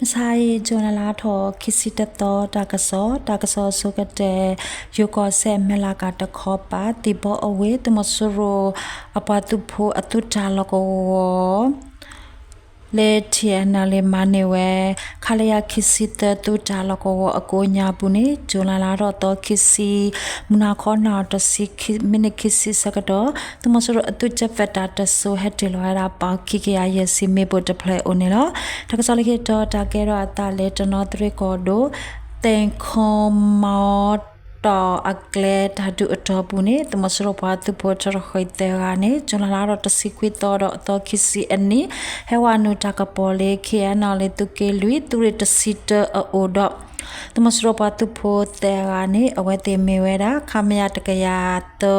မုၢ်ဆါအံၤ ကၠူၤလဲလါထီၣ်ခံဆံတသီ တၢ်ကစီၣ်, တၢ်ကစီၣ်အဆိကတၢၢ်, ယိၤကီၢ်စဲၣ် မဲၢ်လးကၤတခီပၤ သံၣ်ဘီအဝ့ၢ် သုးမီၤစိရိၤ အပှၤသုးဖိအသုးတၢ်လီၢ်ကဝီၤ လၢ ထံၣ်အဲၣ်နဲၣ်လံ မၤန့ၢ်ဝဲ ခလရ ခံဆံသၢ သုးတၢ်လီၢ်ကဝီၤအကိးညါပူၤန့ၣ် ကၠူၤလဲလါထီၣ်သီခံဆံ မုၢ်နၤခီ နၣ်ရံၣ်တဆံ မံးနံးခံဆံဆၢကတီၢ် သုးမီၤစိရိၤအသုးကၠဲးဖဲးတၢ်တစိၤ ဟဲတ့ၢ်လီၤဝဲဒၣ် ပီၣ်ခံကယၤယဲၢ်ဆံ မ့ၣ်ပိၢ်တဖျၢၣ်အအိၣ်န့ၣ်လီၤ. တၢ်ကစီၣ်လၢခံတီၤ တၢ်ကဲထီၣ်အသးလၢ တနီသရံၣ်ကီၢ်ဒိၣ် သ့ၣ်ခီမီတီၣ်အကျဲတၢ်ဒုးအတီၢ်ပူၤန့ၣ် သုးမီၤစိရိၤပှၤသုးဖိထီၣ်တဃ့ၢ်သၢဂၤန့ၣ် ကၠူၤလဲလါထီၣ်တဆံခွံသီဒီးအသီခံဆံအနံၤ ဟဲဝဲနုာ်တၢ်ကပီၤလၢ ခ့ၣ်အဲၣ်နဲၣ်လံ သုးက့လွံၢ် သုးရ့ၣ်တဆံတၢအအိၣ်ဒီး သုးမီၤစိရိၤပှၤသုးဖိသၢဂၤန့ၣ် အဝဲသ့ၣ်မ့ၢ်ဝဲဒၣ် ခမရ တကယၤသၢ,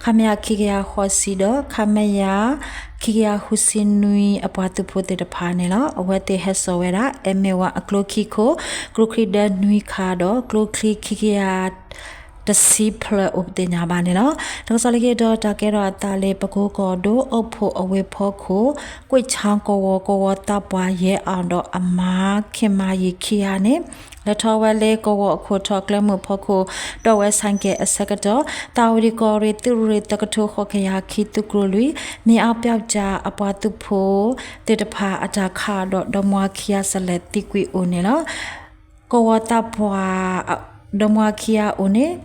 ခမရ ခံကယၤဃိးဆံဒီး ခမရ ခံကယၤဃုဆံနွံ အပှၤသုးဖိသ့ၣ်တဖၣ်န့ၣ်လီၤ. အဝဲသ့ၣ်ဟဲစိာ်ဝဲဒၣ် အဲၣ်မ့ၢ်ဝဲအကျိခံခိၣ်, ကျိချံဒၢနွံခါဒီး ကျိချံခံကယၤ တဆံဖျၢၣ်အိၣ်ပသ့ၣ်ညါဘၣ်န့ၣ်လီၤ. တၢ်ကစီၣ်လၢခံတီၤ တၢ်ကဲထီၣ်အသးလၢ ပကိကီၢ်ဒိၣ် အိၣ်ဖှိၣ်အဝ့ၢ်ဖီခိၣ် ကွံာ်ဆါကဝီၤ ကဝီၤသးပှၢ် ယဲၢ်အီၣ်ဒီးအမါ ခ့ၣ်မါယံၤခံဂၤန့ၣ် လဲၤထီၣ်ဝဲလၢကဝီၤအခိၣ်ထီၣ်ကျဲမုၢ်ဖီခိၣ် ဒိးဝဲဆါကဲအဆၢကတီၢ် သးဝံၤကီၢ်ရ့ၣ် သုးရ့ၣ်သၢကထိဃိးကယၤခံ သုးကျိၤလွံၢ် မ့ၢ်အါပၠီၣ်ကၠၣ် အပှၤသုးဖိသ့ၣ်တဖၣ်အတၢ်ခးဒီး ဒီမါဝၤခံဂၤစလဲၣ်သံကွံာ်အိၣ်န့ၣ်လီၤ. ကဝီၤသးပှၢ် ဒီမါဝၤခံဂၤအိၣ်န့ၣ်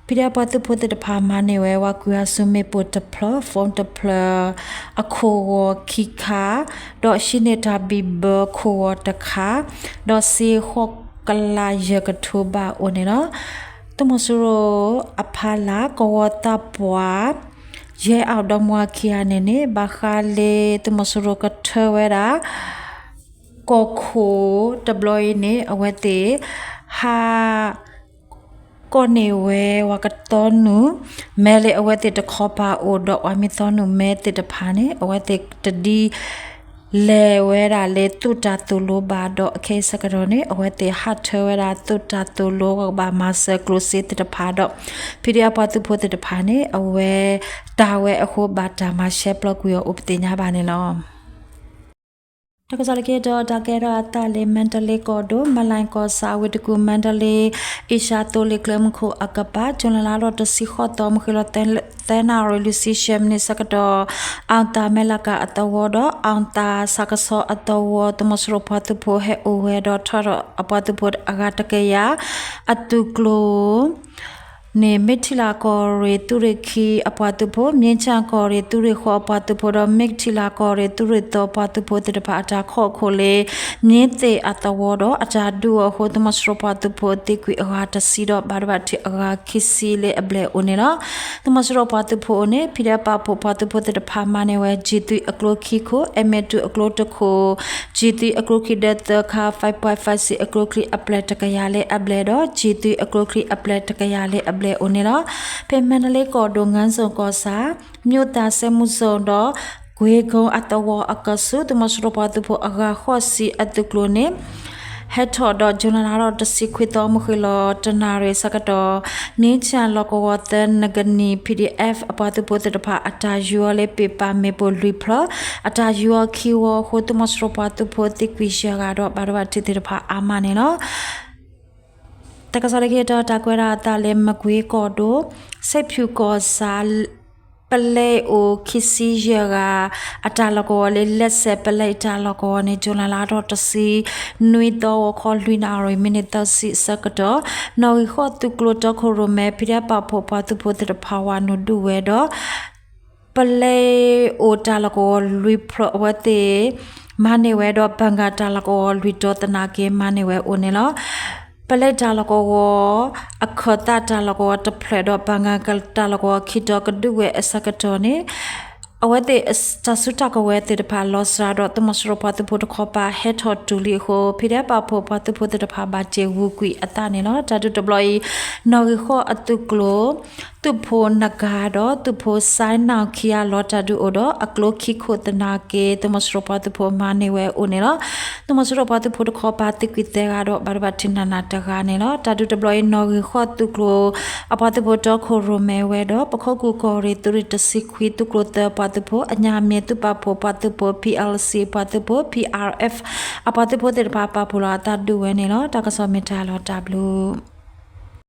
ဖံဒဲးပှၤသုးဖိသ့ၣ်တဖၣ်မၤန့ၢ်ဝဲ ဝၤကွံာ်အစုမ့ၣ်ပိၢ်တဖျၢၣ်, ဖီတဖျၢၣ်အခိၣ်ဂီၤခံခါ, ဒီးဟံးန့ၢ်တၢ်ဘံၣ်ဘၢခိၣ်ဂီၤတခါ, ဒီးစ့ဃိးကလးယဲၢ်ကထိဘးအိၣ်န့ၣ်လီၤ. သုးမီၤစိရိၤအဖီလာ် ကဝီၤသးပှၢ် ယဲၢ်အီၣ်ဒီမါဝၤခံဂၤန့ၣ်န့ၣ် ဘၣ်ဃးလၢသုးမီၤစိရိၤကထၢဝဲဒၣ် ကီၢ်ခိၣ်တဘျီအံၤန့ၣ် အဝဲသ့ၣ် ဟး ကိးန့ၢ်ဝဲ ပှၤကသီနုာ်မဲလၢအဝဲသ့ၣ်တခီပၤအိၣ်ဒီး ပှၤမ့ၢ်သီနုာ်မဲသ့ၣ်တဖၣ်န့ၣ် အဝဲသ့ၣ်တဒ်လဲၣ်ဝဲဒၣ်လၢသုးတၢ်သိၣ်လိဘၣ်ဒီး အခဲအံၤဆၢကတီၢ်န့ၣ် အဝဲသ့ၣ်ဟးထၢဝဲဒၣ်သုးတၢ်သိၣ်လိ ကဘၣ်မၤစၢၤကျိၣ်စ့သ့ၣ်တဖၣ်ဒီး ဖံဒဲးပှၤသုးဖိသ့ၣ်တဖၣ်န့ၣ် အဝဲတၢ်ဝဲအဃိ ဘၣ်တၢ်မၤရှဲပျီကွံာ်အီၤအိၣ်ပသ့ၣ်ညါဘၣ်န့ၣ်လီၤ. တၢ်ကစီၣ်လၢခံတီၤ တၢ်ကဲထီၣ်အသးလၢ မါတလ့ကီၢ်ဒိၣ် မလၤကီၢ်ဆၣ် ဝ့ၢ်တကူၣ် မါတလ့ အ့ရှါသိလ့ၣ်ကျဲမုၢ်ခိၣ်အကပၤ ကၠူၤလဲလါထီၣ်တဆံဃိးသီ မုၢ်ဃ့ၢ်လီၤ သၢနၣ်ရံၣ်လွံၢ်ဆံယဲၢ်မံးနံးဆၢကတီၢ် အီၣ်သၣ်မဲၢ်လးကၤအသဝီဒီး အီၣ်သၣ်ဆၣ်ကဆီအသဝီ သုးမီၤစိရိၤပှၤသုးဖိဟဲအိၣ်ဝဲဒီး ထီၣ်ဒီးအပှၤသုးဖိအဂၤတကယၤ အသုးကျိၤ န့ၣ် မ့ၢ်ထံလၢကီၢ်ရ့ၣ်သုးရ့ၣ်ခံအပှၤသုးဖိ, မ့ၢ်ဆၣ်ကီၢ်ရ့ၣ်သုးရ့ၣ်ဃိးအပှၤသုးဖိဒီး မ့ၢ်ထံလၢကီၢ်ရ့ၣ်သုးရ့ၣ်သၢပှၤသုးဖိသ့ၣ်တဖၣ်အတၢ်ခိးအခိၣ်လၢ မ့ၢ်သ့ၣ်အသဝီဒီး အတၢ်ဒုးအီၤအဃိ သုးမီၤစိရိၤပှၤသုးဖိသံကွံာ်အဂၤတဆံဒီး ဘၣ်ဒိဘၣ်ထံးအဂၤခံဆံလၢအဘျဲၣ်အိၣ်န့ၣ်လီၤ. သုးမီၤစိရိၤပှၤသုးဖိအအိၣ်န့ၣ် ဖံဒဲးပာ်ဖှိၣ်ပှၤသုးဖိသ့ၣ်တဖၣ် မၤန့ၢ်ဝဲ ကၠံၣ်သွံၣ်အကျိခံခိၣ်, အဲၣ်မ့ၣ်တူၣ်အကျိတခိၣ်, ကၠံၣ်သွံၣ်အကျိချံဒၢသၢခါ, five point five six အကျိချံအပျဲၢ်တကယၤလၢအဘျဲၣ်ဒီး ကၠံၣ်သွံၣ်အကျိချံအပျဲၢ်တကယၤလၢအဘျဲၣ်အိၣ်န့ၣ်လီၤ. ဖဲမါတလ့ကီၢ်ဒိၣ် ငါးစုံကီၢ်ဆၣ် မြို့သာစက်မှုဇုန်ဒီး ကွ့ကိအသဝီအကဆူး သုးမီၤစိရိၤပှၤသုးဖိအဂၤဃိးဆံအသုးကျိၤန့ၣ် ဟဲထီၣ်ဒီး ကၠူၤလဲလါထီၣ်တဆံခွံသီ မုၢ်ဃ့ၢ်လီၤတနၣ်ရံၣ်ဆၢကတီၢ် မ့ၢ်ဆၣ်လီၢ်ကဝီၤသၢ နကနံၣ် ပီၣ်ဒံၣ်အဲၣ် အပှၤသုးဖိသ့ၣ်တဖၣ် အတၢ်ယူၤအီၤလၢ ပ့ၣ်ပာ်မ့ၣ်ပိၢ်လွံၢ်ဖျၢၣ် အတၢ်ယူၤအီၤခံဝီအဃိ သုးမီၤစိရိၤပှၤသုးဖိသံကွံာ်ယဲၢ်ဂၤဒီး ဘၣ်ဒိဘၣ်ထံးသ့ၣ်တဖၣ်အါမးန့ၣ်လီၤ. တၢ်ကစီၣ်လၢခံတီၤ တၢ်ကွဲးဒၣ်အသးလၢ မကွ့ကီၢ်ဒိၣ် စဲးဖၠူၣ်ကီၢ်ဆၣ် ပလဲအိၣ်ခံဆံယဲၢ်ဂၤ အတၢ်လီၢ်ကဝီၤလၢ လဲးစဲးပလဲအတၢ်လီၢ်ကဝီၤန့ၣ် ကၠူၤလဲလါထီၣ်တဆံနွံသီ ဂီၤခီလွံၢ်နၣ်ရံၣ် မံးနံးသၢဆံအဆၢကတီၢ် နီၣ်ဂံၢ်ဃိးသုးကျိၤတီခိၣ်ရိၣ်မဲ ဖံးဒဲးပာ်ဖှိၣ်ပှၤသုးဖိသ့ၣ်တဖၣ် ဝၤနုာ်ဒုးဝဲဒီး ပလဲအိၣ်တၢ်လီၢ်ကဝီၤလွံၢ်ဖျၢၣ် အဝဲသ့ၣ်မၤန့ၢ်ဝဲဒီး ဘၣ်ဂၤတၢ်လီၢ်ကဝီၤလွံၢ်တီၤသနာ်က့ မၤန့ၢ်ဝဲအိၣ်န့ၣ်လီၤ. ပလဲတၢ်လီၢ်ကဝီၤ အခၢၣ်သးတၢ်လီၢ်ကဝီၤတဖျၢၣ်ဒီး ဘၣ်ဂၤတၢ်လီၢ်ကဝီၤခံတီၤကဒုးဝဲအဆၢကတီၢ်န့ၣ် အဝဲသ့ၣ်တၢ်စုတၢ်ကဝဲၤသ့ၣ်တဖၣ်လီၤစှၤဒီး သုးမီၤစိရိၤပှၤသုးဖိတခီပၤဟဲထီၣ်တုၤလံအဃိ ဖံးဒဲးပာ်ဖှိၣ်ပှၤသုးဖိသ့ၣ်တဖၣ်ဘၣ်စၢၤဂုာ်ကွံာ်အသးန့ၣ်လီၤ. တၢ်ဒုးတဘျီအံၤ နီၣ်ဂံၢ်ဃိးအသုးကျိၤ သုးဖိနဂၤဒီး သုးဖိစဲနီၣ်ခံဂၤလီၤတၢ်ဒုးအိၣ်ဒီး အကျိခံခိၣ်သနာ်က့ သုးမီၤစိရိၤပှၤသုးဖိမၤန့ၢ်ဝဲအိၣ်န့ၣ်လီၤ. သုးမီၤစိရိၤပှၤသုးဖိတခီပၤသံကွံာ်သၢဂၤဒီး ဘၣ်ဒိဘၣ်ထံးနးနးတဂၤန့ၣ်လီၤ. တၢ်ဒုးတဘျီအံၤ နီၣ်ဂံၢ်ဃီသုးကျိၤ အပှၤသုးဖိတီခိၣ်ရိၣ်မဲဝဲဒီး ပခိၣ်ကူၣ်ကီၢ်ရ့ၣ်သုးရ့ၣ်တဆံခွံ သုးကျိၤသၢပှၤသုးဖိ အညၣ်မ့ၢ် သုးပာ်ဖှိၣ်ပှၤသုးဖိ P L C ပှၤသုးဖိ P R F အပှၤသုးဖိသ့ၣ်တဖၣ်ပာ်ဖှိၣ်လီၤအသးဒုးဝဲန့ၣ်လီၤ. တၢ်ကစီၣ်မ့ၢ်တၢ်လီၤတၢ်ဘျုး